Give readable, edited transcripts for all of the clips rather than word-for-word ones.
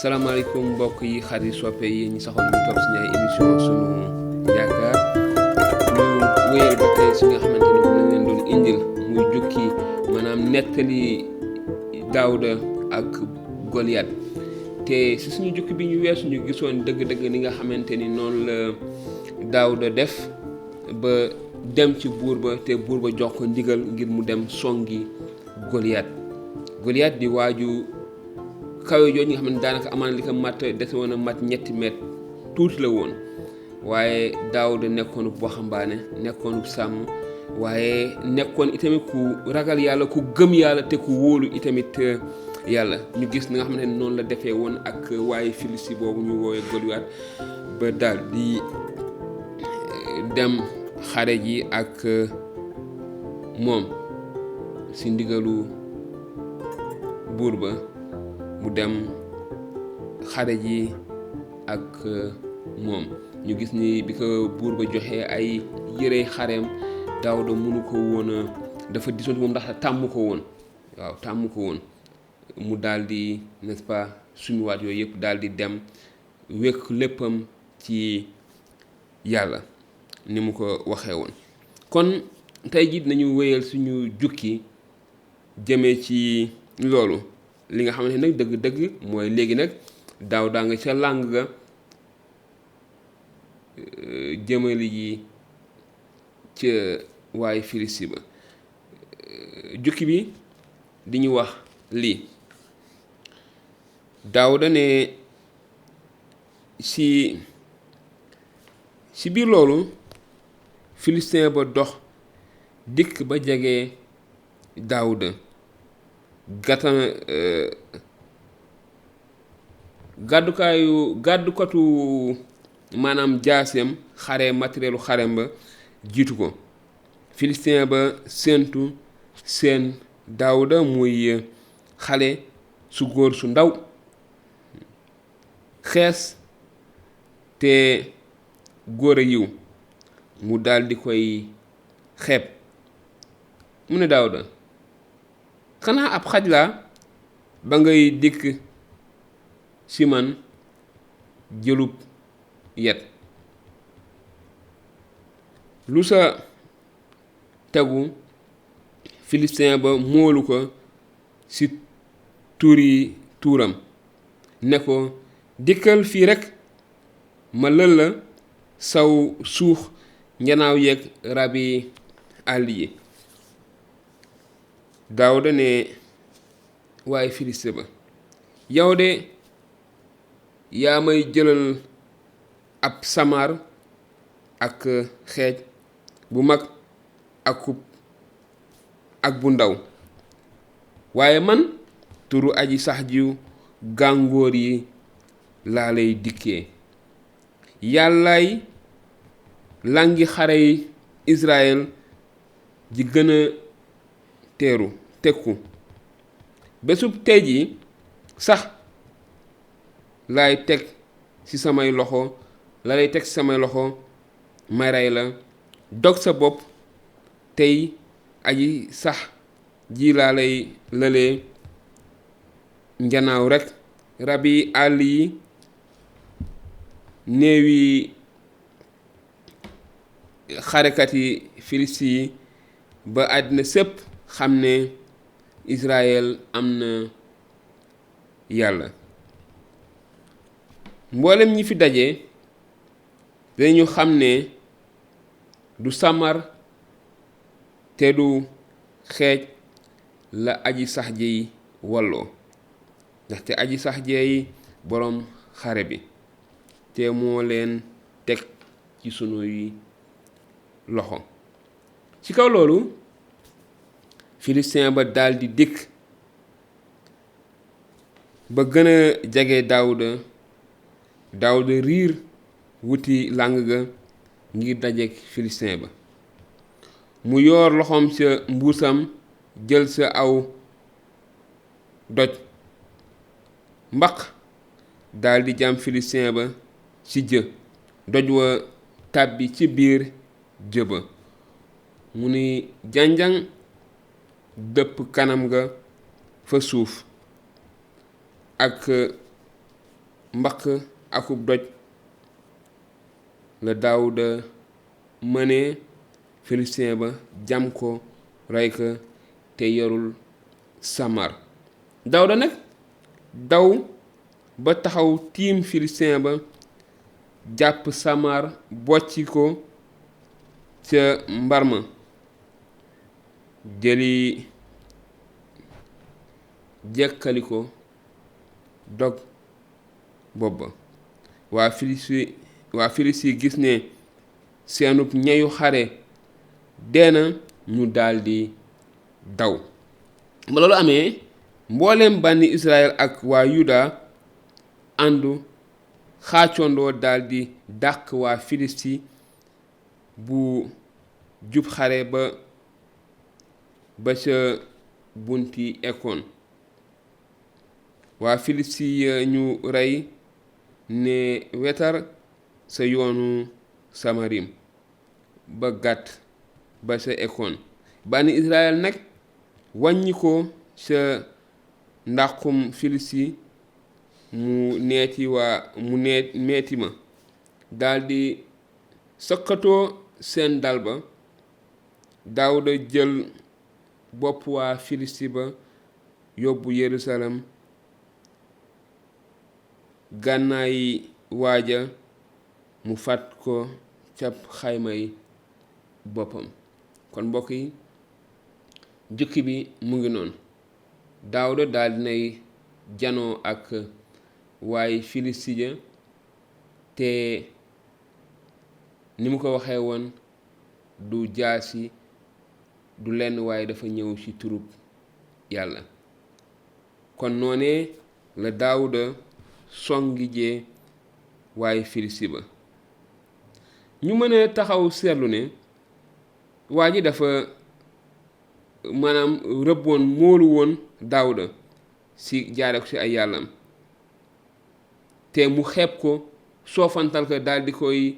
salaamaaleykum mbokk yi xarit soppe yi ñu saxoon ñu topp suñu ay émission sunu yaakaar ñu wéyal ba tey si nga xamante ni moom lañ leen doon indil muy jukki maanaam nettali Daawuda ak Goliath te si suñu jukki bi ñu weesu ñu gisoon dëgg-dëgg ni nga xamante ni noonu la Daawuda def ba dem ci buur ba te buur ba jox ko ndigal ngir mu dem songi Goliath di waaju kawe jooju nga xam ne daanaka amaan li ko mat dese woon a mat 3 mètre tuuti la woon waaye Daawuda nekkoon bu waxambaane nekkoon bu sàmm waaye nekkoon itamit ku ragal yàlla ku gëm yàlla te ku wóolu itamit yàlla ñu gis ni nga xam ne noonu la defee woon ak waaye Filisti boobu ñu woowee Goliath ba daal di dem xare ji ak moom si ndigalu buur ba mu dem xare ji ak moom ñu gis ni bi ko buur ba joxee ay yére xareem Daawuda mënu ko woon a dafa disoon moom ndax tàmm ko woon mu daal di n'est-ce pas suñuwaat yooyu yëpp daal di dem wekk léppam ci yàlla ni mu ko waxee woon. kon tey jii nañu wéyal suñu jukki jëmee ci loolu li nga xamante nag dëgg-dëgg mooy léegi nag Daawuda nga ca làng ga jëmali ji ca waaye Filisti ba jukki bi di ñu wax lii Daawuda ne si biir loolu Filistin ba dox dikk ba jege Daawuda gàddukatu maanaam jaaseem xare matérielu xarem ba jiitu ko Filistin ba séentu seen Daawuda muy xale su góor su ndaw xees te góor a yiw mu daldi koy xeeb mu ne Daawuda xanaa ab xaj laa ba ngay dikk si man jëlub yet lu sa tegu Filistin ba moolu ko si tuuram ne ko dikkal fii rekk ma lël la saw suux njanaaw yeeg rabi àll yi Daawuda ne waaye Filistin ba yow de yaa may jëlal ab samaar ak xeej bu mag ak bu ndaw waaye man turu aji sax jiw gàngoor yi laa lay dikkee yàllaay langi xare yi Israël ji gën a tekku bésub tey ji sax lay teg ci samay loxo may rey la dog sa bopp tey aji sax ji laa lay lëlee njanaaw rekk rabi àll yi néewi xarekat yi Filisti yi ba àddina sépp xam ne Israël am na yàlla mboolem ñi fi daje dañu xam ne du samar te du xeej la aji sax ji walloo ndaxte aji sax ji boroom xare bi te moo leen teg ci sunuy loxo ci kaw loolu Filistin ba daldi dikk ba gën a jege Daawuda riir wuti làng ga ngir dajeek Filistin ba mu yoor loxoom sa mbuusam jël sa aw doj mbaq daldi jam Filistin ba ci jë doj wa tàbbi ci biir jë ba mu ni janjang dëpp kanam ga fa suuf ak mbaq akub doj la Daawuda mënee filistin ba jam ko rey ko te yorul samar. Daawuda nag daw ba taxaw tiim filistin ba jàpp samar bocci ko ca mbarma jëli jekkali ko dog bopp ba. waa Filisti gis ne seenub ñeyu xare deena ñu daldi daw. ba loolu amee mbooleem bànni Israël ak waa Yuda àndu xaacondoo daldi dàq waa Filisti bu jub xare ba ca bunti Ekon. waa Filisti ñu rey ne wetar sa yoonu Samarim ba gàtt ba sa Ekon. bànni Israël nag wàññi ko sa ndaxum Filisti mu meeti ma daldi sëkkatoo seen dal ba. Daawuda jël bopp waa Filisti ba yóbbu Yerusalem gànnaay waaja mu fat ko ca xaymay boppam. kon mbokk yi jukki bi mu ngi noonu. Daawuda daal dinay janoo ak waay Filisti ja te ni mu ko waxee woon du jaasi du lenn waaye dafa ñëw ci turub yàlla. kon noonee la Daawuda songi jee waaye Filisti ba. ñu mën a taxaw seetlu ne waa ji dafa maanaam rëbboon móolu woon Daawuda si jaare ko ci ay yàllam te mu xeeb ko soofantal ko daal di koy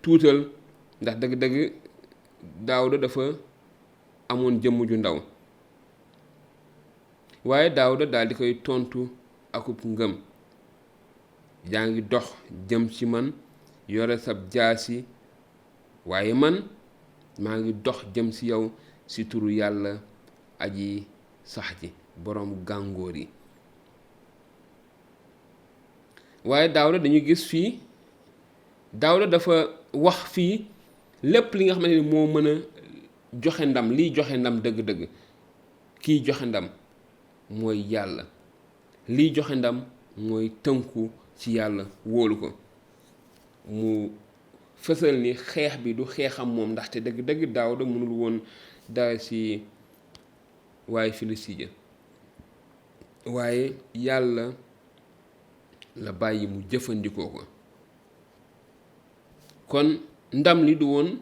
tuutal ndax dëgg-dëgg Daawuda dafa amoon jëmm ju ndaw. waaye Daawuda daal di koy tontu akub ngëm. yaa ngi dox jëm ci man yore sab jaasi waaye man maa ngi dox jëm ci yow ci turu yàlla aji sax ji boroom gàngoor yi. waaye Daawuda dañu gis fii Daawuda dafa wax fii lépp li nga xamante ni moo mën a joxe ndam liy joxe ndam dëgg-dëgg. kiy joxe ndam mooy yàlla. liy joxe ndam mooy tënku ci yàlla wóolu ko. mu fësal ni xeex bi du xeexam moom ndaxte dëgg-dëgg Daawuda mënul woon dara ci waaye Filisti ja waaye yàlla la bàyyi mu jëfandikoo ko. kon ndam li du woon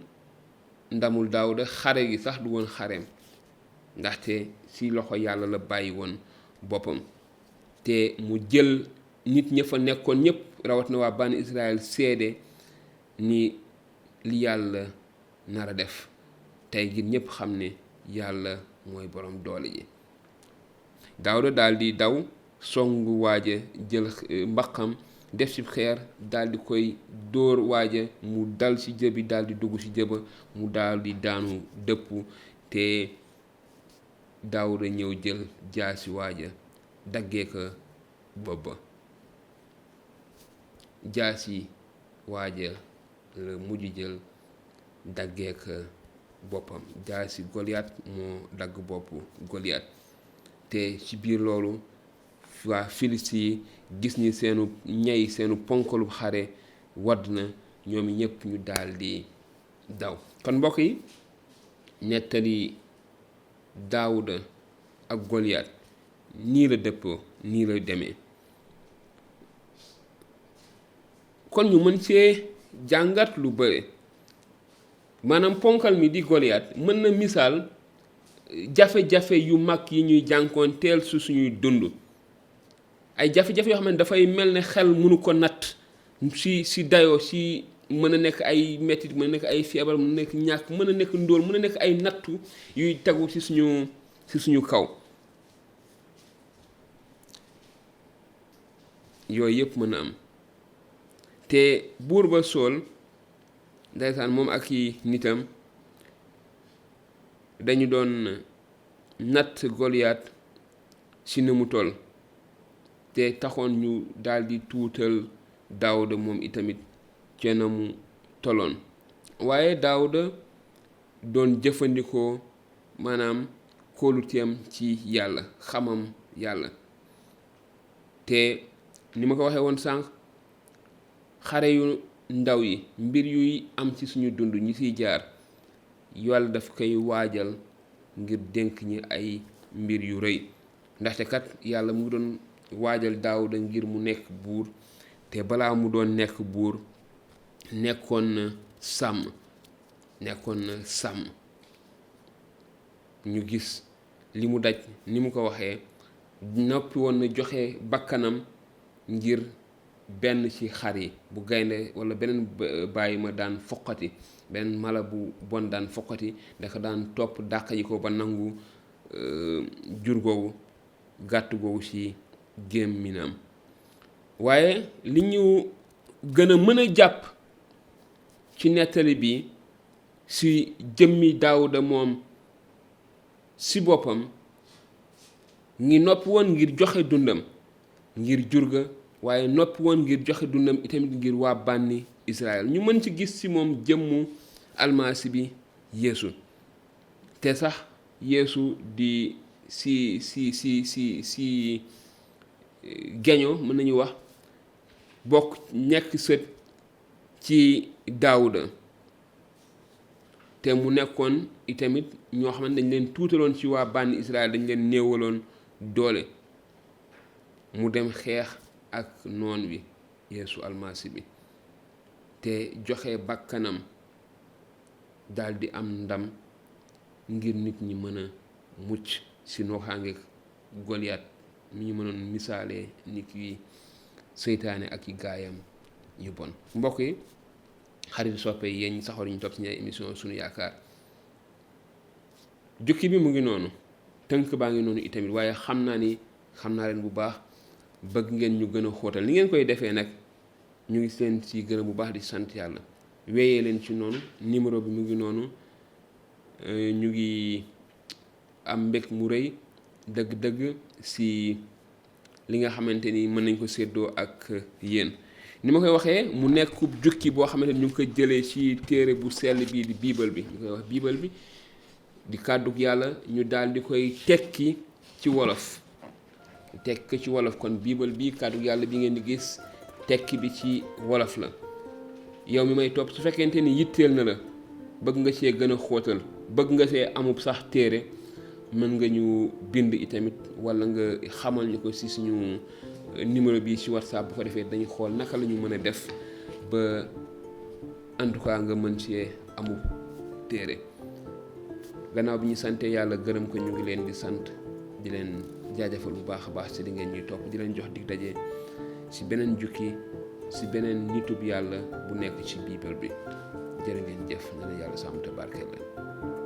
ndamul Daawuda, xare gi sax du woon xareem ndaxte ci loxo yàlla la bàyyi woon boppam. te mu jël nit ña fa nekkoon ñëpp rawat na waa bànni Israël seede ni li yàlla nar a def tey gi ñëpp xam ne yàlla mooy borom doole ji. Daawuda daal di daw songu waaja jël mbaqam def ci xeer daal di koy dóor waaja mu dal ci jëbi daal di dugg ci jëba mu daal di daanu dëpp te Daawuda ñëw jël jaasi waaja daggee ko bopp ba. jaasi waaja la mujj jël daggee ko boppam. jaasi Goliath moo dagg bopp Goliath te ci biir loolu waa Filisti yi gis ni seenu ponkalu xare wadd na ñoom ñëpp ñu daldi daw. kon mbokk yi nettali Daawuda ak Goliath nii la dëppoo nii la demee. kon ñu mën cee jàngat lu bare maanaam ponkal mi di Goliath mën na misaal jafe-jafe yu mag yi ñuy jànkoonteel su suñuy dund. ay jafe-jafe yoo xam ne dafay mel ne xel mënu ko natt si dayoo si mën a nekk ay mettit, mën a nekk ay feebar, mën a nekk ñàkk, mën a nekk ndóol, mën a nekk ay nattu yuy tegu si suñu kaw. yooyu yëpp mën a am. te buur ba Sool ndeysaan moom ak i nitam dañu doon natt Goliath si ni mu toll, te taxoon ñu daldi tuutal Daawuda moom itamit ca na mu tolloon. waaye Daawuda doon jëfandikoo maanaam kóoluteem ci yàlla, xamam yàlla. te ni ma ko waxee woon sànq, xare yu ndaw yi, mbir yuy am ci suñu dund ñi ciy jaar, yàlla daf koy waajal ngir dénk ñi ay mbir yu rëy. ndaxte kat yàlla mu ngi doon waajal Daawuda ngir mu nekk buur, te balaa mu doon nekk buur nekkoon na sàmm. ñu gis li mu daj, ni mu ko waxee, noppi woon na joxe bakkanam ngir benn ci xar yi, bu gaynde walla beneen bàyyi ma daan foqati, beneen mala bu bon daan foqati, dafa daan topp dàq yi ko ba nangu jur googu, gàtt googu ci gémminam. waaye li ñu gën a mën a jàpp ci nettali bi ci jëmmi Daawuda moom ci boppam, ngi noppi woon ngir joxe dundam ngir jur ga, waaye noppi woon ngir joxe dundam itamit ngir waa bànni Israël. ñu mën ci gis ci moom jëmmu almasi bi Yeesu. te sax Yeesu di si geño, mën nañu wax, bokk nekk sët ci Daawuda, te mu nekkoon itamit ñoo xam ne dañ leen tuutaloon ci waa bànni Israël, dañ leen néewaloon doole. mu dem xeex ak noon bi Yeesu almasi bi, te joxe bakkanam daldi am ndam ngir nit ñi mën a mucc ci nooxaange Goliath mi ñu mënoon misaalee ni ki seytaane ak i gaayam yu bon. mbokk yi, xarit soppe yi, yéen ñi saxoon ñu topp ci ñaari émission Sunu Yaakaar, jukki bi mu ngi noonu, tënk baa ngi noonu itamit, waaye xam naa leen bu baax, bëgg ngeen ñu gën a xóotal. ni ngeen koy defee nag, ñu ngi leen ci gërëm bu baax di sant yàlla. wéyee leen ci noonu, numéro bi mu ngi noonu. ñu ngi am mbég mu rëy dëgg-dëgg ci li nga xamante ni mën nañ ko séddoo ak yéen. ni ma koy waxee, mu nekk jukki boo xamante ni ñu ngi ko jëlee ci téere bu sell bii di biibal bi, ñu koy wax biibal bi di kàddug yàlla, ñu daal di koy tekki ci wolof. kon biibal bi kàddug yàlla bi ngeen di gis, tekki bi ci wolof la. yow mi may topp, su fekkente ni yitteel na la, bëgg nga cee gën a xóotal, bëgg nga see amub sax téere, mën nga ñu bind itamit, walla nga xamal ñu ko ci suñu numéro bi ci WhatsApp. bu ko defee dañu xool naka la ñu mën a def ba en tout cas nga mën cee amub téere. gannaaw bi ñu sante yàlla gërëm ko, ñu ngi leen di sant, di leen jaajëfal bu baax a baax ci li ngeen ñuy topp, di leen jox dig daje ci beneen jukki, ci beneen nitub yàlla bu nekk ci biibal bi. jërë ngeen jëf, na la yàlla sàmm te barkeel leen.